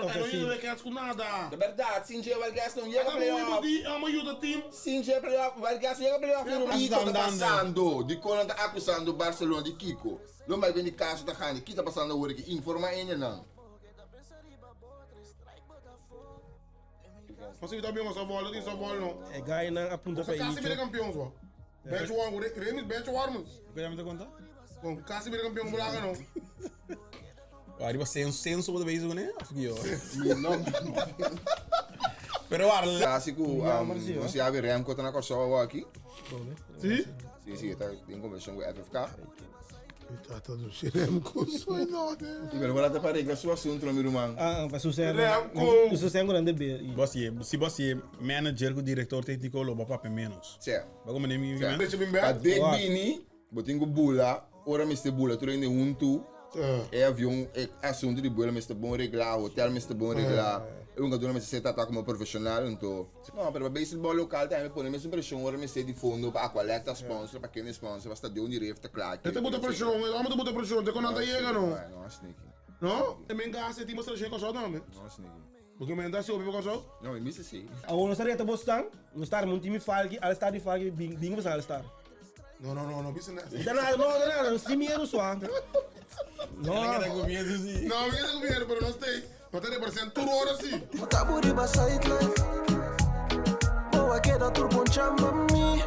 E no ofensivo. yuda Wildcats ku nada. Ta bèrdat, sin dje Wildcats no yega Ata moe playoff. di amo yuda team. Sin dje playoff, Wildcats no yega playoff. Ja, Kiko ta Dan, dan, dan. pasando? Dikon nan ta akusando Barcelona di kiko? Lo bai bini kaso ta gana. Ki ta pasando awor aki? Informa hendenan. Nos invita bien softball, tin softball no. E guynan a punta Nos pa kasi bira Icho. campeón so. Bench warm, Remis bench warmers. Ko ya mi ta konta? Bon, kasi bira campeón bulaga no. Ariba senso, senso bo ta bezig kuné? Of kio? Mi no. Pero war, Kasi ku Jammer si, nos yabi Remco ta na Kòrsou awor aki. Si? Si, si, e ta den kombersashon ku FFK. Mi tata no si Remco soy no. I pero bo ta pa regla su asunto no mi ruman. Ah, pa su sen. Remco! Su sen ku nan debe. Bo si, si bo si manager ku director técnico lo bo papia menos. Sè. Bo komo mi Sè. Leche bin Pa bek. dek bini, bo tin ku bula, ora mester bula tur hende huntu. E avion, e asunto di buelo mester bon reglá, hotel mester bon reglá, e hungadónan mester ser tratá komo profeshonal, anto. No, pero pa beisbòl lokal tambe pone mesun preshon ora mester di fondo pa Aqualectra ta sponsor, pa kende sponsor, pa stadion di Rif ta kla. E ta buta preshon, e hòmber ta buta preshon, te kon nan ta yega no. No sneaky. No? E men gasta e tin bo selekshon di Kòrsou tambe. No sneaky. Bo ke men ta hasi hopi pa Kòrsou? No, mi mester si. Awor nos ta reta bo stan, nos ta arma un team di Falki, All Star di Falki, bin bin ku All Star. No, no, no, no bisa nada. No ta nada, no ta nada, nos tin miedu sua. No. Ela keda ku miedu si. No, mi keda ku miedu, pero nos tei, no ta represent tur ora si. Bo ta buri ba sideline. Bo a keda tur bon chama mi.